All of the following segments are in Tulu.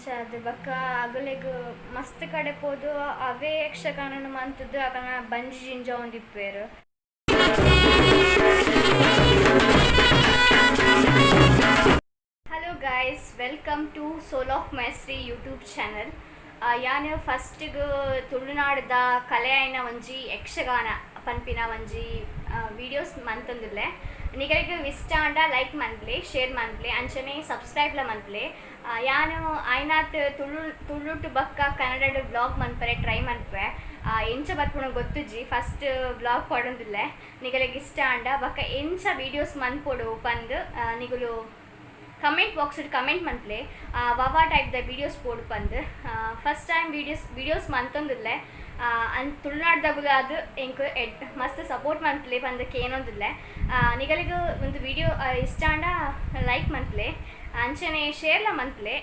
ಅಂಚಾದ್ ಬೊಕ್ಕ ಅಗಲೆಗ್ ಮಸ್ತ್ ಕಡೆ ಪೋದು ಅವೇ ಯಕ್ಷಗಾನನ್ ಮಂತುದು ಅಕಲ್ನ ಬಂಜಿ ಜಿಂಜಾವೊಂದಿಪ್ಪುವೆರ್. Hello guys, welcome to Soul of Mastery YouTube channel. ಯಾನ್ ಫಸ್ಟ್ಗ್ ತುಳುನಾಡ್ದ ಕಲೆ ಆಯಿನ ಒಂಜಿ ಯಕ್ಷಗಾನ ಪನ್ಪಿನ ಒಂಜಿ ವೀಡಿಯೋಸ್ ಮಂತೊಂದುಲ್ಲೆ. ನಿಗಲೆಗ್ ಇಷ್ಟ ಆಂಡ ಲೈಕ್ ಮನ್ಪುಲೆ, ಶೇರ್ ಮನ್ಪುಲೆ, ಅಂಚನೆ ಸಬ್ಸ್ಕ್ರೈಬ್ಲ ಮನ್ಪುಲೆ. ಯಾನ್ ಆಯ್ನಾತ್ ತುಳು ತುಳುಟು ಬೊಕ್ಕ ಕನ್ನಡಡ್ ವ್ಲಾಗ್ ಮನ್ಪರೆ ಟ್ರೈ ಮನ್ಪುವೆ. ಎಂಚ ಬರ್ಪುಂಡು ಗೊತ್ತುಜಿ, ಫಸ್ಟ್ ವ್ಲಾಗ್ ಪಾಡೊಂದುಲ್ಲೆ. ನಿಗಲೆಗ್ ಇಷ್ಟ ಆಂಡ ಬೊಕ್ಕ ಎಂಚ ವೀಡಿಯೋಸ್ ಮನ್ಪೊಡು ಪಂದ್ ನಿಗುಲು ಕಮೆಂಟ್ ಬಾಕ್ಸ್ ಕಮೆಂಟ್ ಮನ್ಪುಲೆ, ವಾವಾ ಟೈಪ್ ದ ವೀಡಿಯೋಸ್ ಬೋಡು ಪಂದ್. ಫಸ್ಟ್ ಟೈಮ್ ವೀಡಿಯೋಸ್ ವೀಡಿಯೋಸ್ ಮಂತೊಂದುಲ್ಲೆ. ಅನ್ ತುಳುನಾಡ್ದಗುಲು ಅದು ಎಂಕ್ ಎಡ್ ಮಸ್ತ್ ಸಪೋರ್ಟ್ ಮನ್ಪುಲೆ ಪಂದ್ ಕೇನೊಂದುಲ್ಲೆ. ನಿಗಲೆಗ್ ಒಂದು ವಿಡಿಯೋ ಇಷ್ಟ ಆಂಡ ಲೈಕ್ ಮನ್ಪುಲೆ, ಅಂಚನೆ ಶೇರ್ಲ ಮನ್ಪುಲೆ.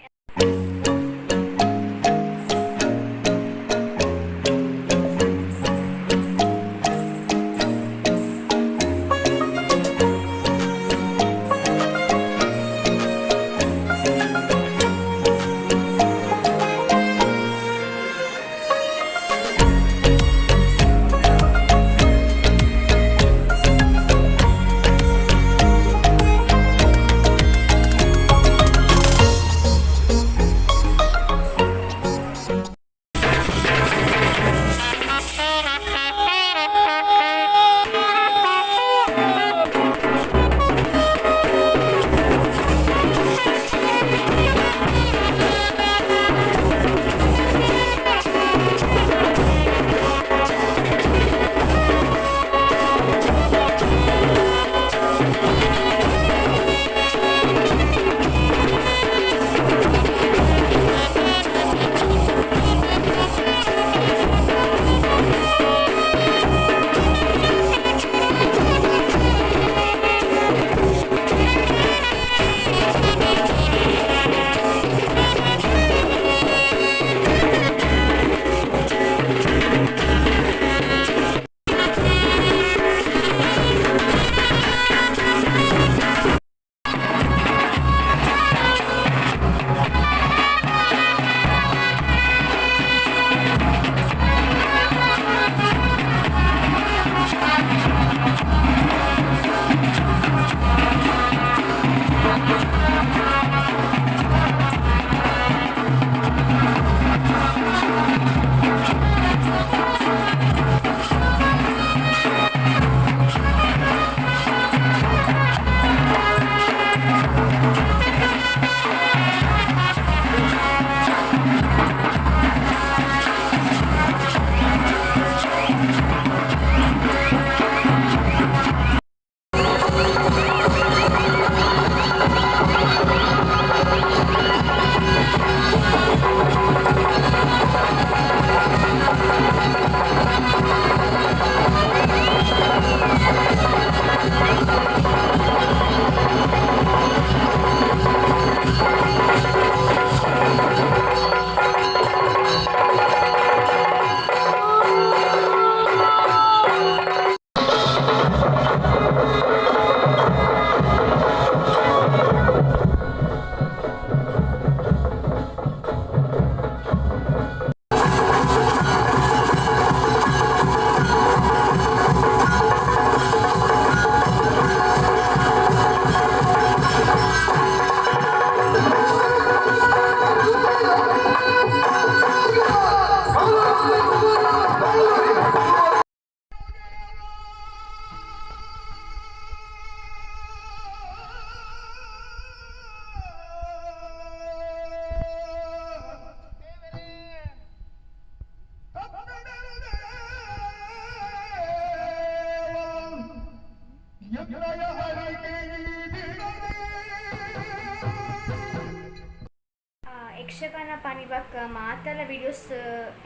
ಯಕ್ಷಗಾನ ಪನಿ ಬೊಕ್ಕ ಮಾತೆಲ್ಲ ವೀಡಿಯೋಸ್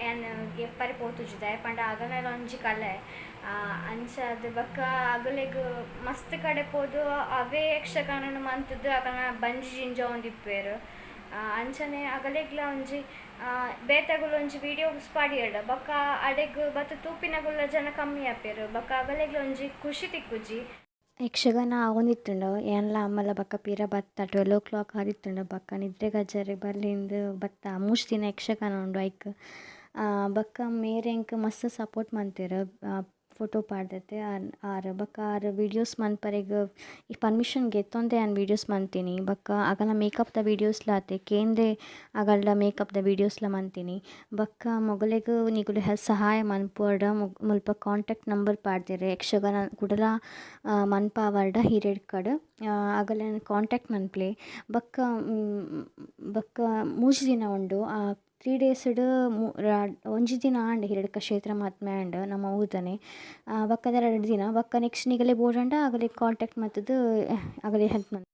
ಯಾನ್ ಗೆಪ್ಪರೆ ಪೋತುಜಿ, ದಾಯೆ ಪಂಡ ಅಗಲೆಲ ಒಂಜಿ ಕಲೆ. ಅಂಚಾದ್ ಬೊಕ್ಕ ಅಗಲೆಗ್ ಮಸ್ತ್ ಕಡೆ ಪೋದು ಅವೇ ಯಕ್ಷಗಾನನ್ ಮಂತುದು ಅಕಲ್ನ ಬಂಜಿ ಜಿಂಜಾವೊಂದಿಪ್ಪುವೆರ್. ಅಂಚನೆ ಅಗಲೆಗ್ಲ ಒಂಜಿ ಬೇತೆಗುಲು ಒಂಜಿ ವೀಡಿಯೋಸ್ ಪಾಡಿಯೆರ್ಡ ಬೊಕ್ಕ ಅಡೆಗ್ ಬತ್ತ್ ತೂಪಿನಗುಲ್ಲ ಜನ ಕಮ್ಮಿ ಆಪೆರ್, ಬೊಕ್ಕ ಅಗಲೆಗ್ಲ ಒಂಜಿ ಖುಷಿ ತಿಕ್ಕುಜಿ. ಯಕ್ಷಗಾನ ಆವೊಂದಿತ್ತುಂಡು ಯಾನ್ಲ ಅಮ್ಮಲ ಬೊಕ ಪಿರ ಬತ್ತ 12 ಓ ಕ್ಲೋಕ್ ಆದಿತ್ತುಂಡು ಬೊಕ ನಿದ್ರೆಗ್ ಆಜರೆ ಬಲ್ಲಿಂದ್ ಬತ್ತ. ಮೂಜಿ ದಿನ ಯಕ್ಷಗಾನ ಉಂಡು ಐಕ್ ಬೊಕ ಮೇರ್ ಎಂಕ್ ಮಸ್ತ್ ಸಪೋರ್ಟ್ ಮಂತೆರ್ ಫೊಟೊ ಪಾಡ್ದೆತೆ ಆರ್ ಆರ್ ಬೊಕ ಆರ್ ವೀಡಿಯೋಸ್ ಮನ್ಪರೆಗ್ ಈ ಪರ್ಮಿಷನ್ ಗೆತೊಂದೆ ಯಾನ್ ವೀಡಿಯೋಸ್ ಮಂತಿನಿ. ಬೊಕ ಅಗಲ್ನ ಮೇಕಪ್ದ ವೀಡಿಯೋಸ್ಲ ಆತೆ ಕೇಂದೇ ಅಗಲ್ಡ ಮೇಕಪ್ದ ವೀಡಿಯೋಸ್ಲ ಮಂತಿನಿ. ಬೊಕ ಮೊಗಲೆಗ್ ನಿಕುಲು ಹೆಲ್ಪ್ ಸಹಾಯ ಮನ್ಪೊಡ ಮುಲ್ಪ ಕಾಂಟಾಕ್ಟ್ ನಂಬರ್ ಪಾಡ್ದೆರ್ ಯಕ್ಷಗಾನ ಕುಡಲ ಮನ್ಪಾವೊಡ ಹಿರಿಯಡ್ಕಡ್ ಅಗಲೆನ್ ಕಾಂಟಾಕ್ಟ್ ಮನ್ಪುಲೆ. ಬೊಕ ಬೊಕ ಮೂಜಿ ದಿನ ಉಂಡು ಆ ತ್ರೀ ಡೇಸ್ ಡ್ ಒಂಜಿ ದಿನ ಆಂಡ್ ಹಿರಿಯಡ್ಕ ಕ್ಷೇತ್ರ ಮಹಾತ್ಮೆ ಆಂಡ್ ನಮ ಊರ್ದನೆ ಬೊಕ ರಡ್ಡ್ ದಿನ ಬೊಕ ನೆಕ್ಸ್ಟ್ ನಿಗಲೆ ಬೋಡಾಂಡ ಅಗಲೆಗ್ ಕಾಂಟಾಕ್ಟ್ ಮಂತುದು ಅಗಲೆ ಹೆಲ್ಪ್ ಮನ್ಪುಲೆ.